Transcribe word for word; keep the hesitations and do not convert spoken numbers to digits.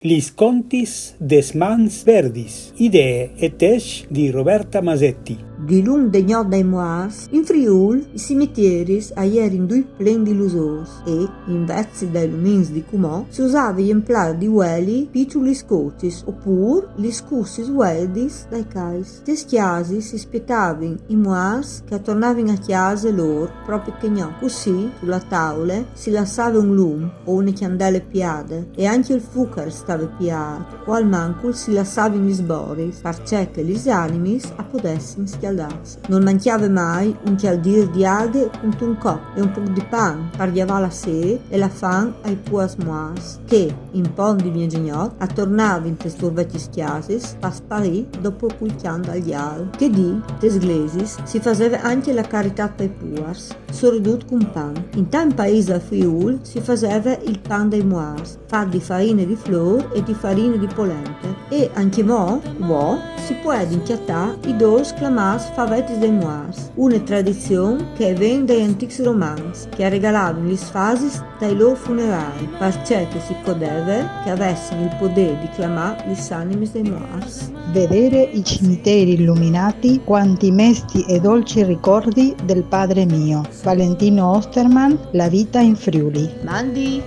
Lis contis des mans verdis, idee e tescj di Roberta Masetti. Dilunc de gnot dai muarts, in Friûl, i cimitieris a jerin dui plens di lusôrs e, invezit dai lumins di cumò, si usave jemplâ di vueli piçulis cocis opûr lis cussis vueidis dai cais. Tes cjasis si spietavin i muarts che a tornavin a cjase lôr propit chê gnot. Cussì, su la taule, si lassave un lum o une cjandele piade, e ancje il fucar stave piât, o almancul si lassavin lis boris, parcè che lis animis a podessin scjaldâsi. Nol mancjave mai un cjaldîr di aghe cuntun cop e un pôc di pan par gjavâ la sêt e la fam ai puars muarts, che, in pont di miezegnot, a tornavin tes lôr vecjis cjasis par sparî dopo cul cjant dal gjal. Chê dì, tes glesis, si faseve ancje la caritât pai puars, soredut cun pan. Intant in paîs dal Friûl si faseve il pan dai muarts, fat di farine di flôr e di farine di polente. E ancjemò, cumò, si puedin cjatâ i dôrs clamâts favetis dai muarts, une tradizion che e ven dai antîcs romans, che a regalavin lis fasis tai lôr funerâi, parcè che si crodeve che a vessin il podê di clamâ lis animis dai muarts. Vedere i cimiteri illuminati, quanti mesti e dolci ricordi del padre mio. Valentino Osterman, La vita in Friuli. Mandi,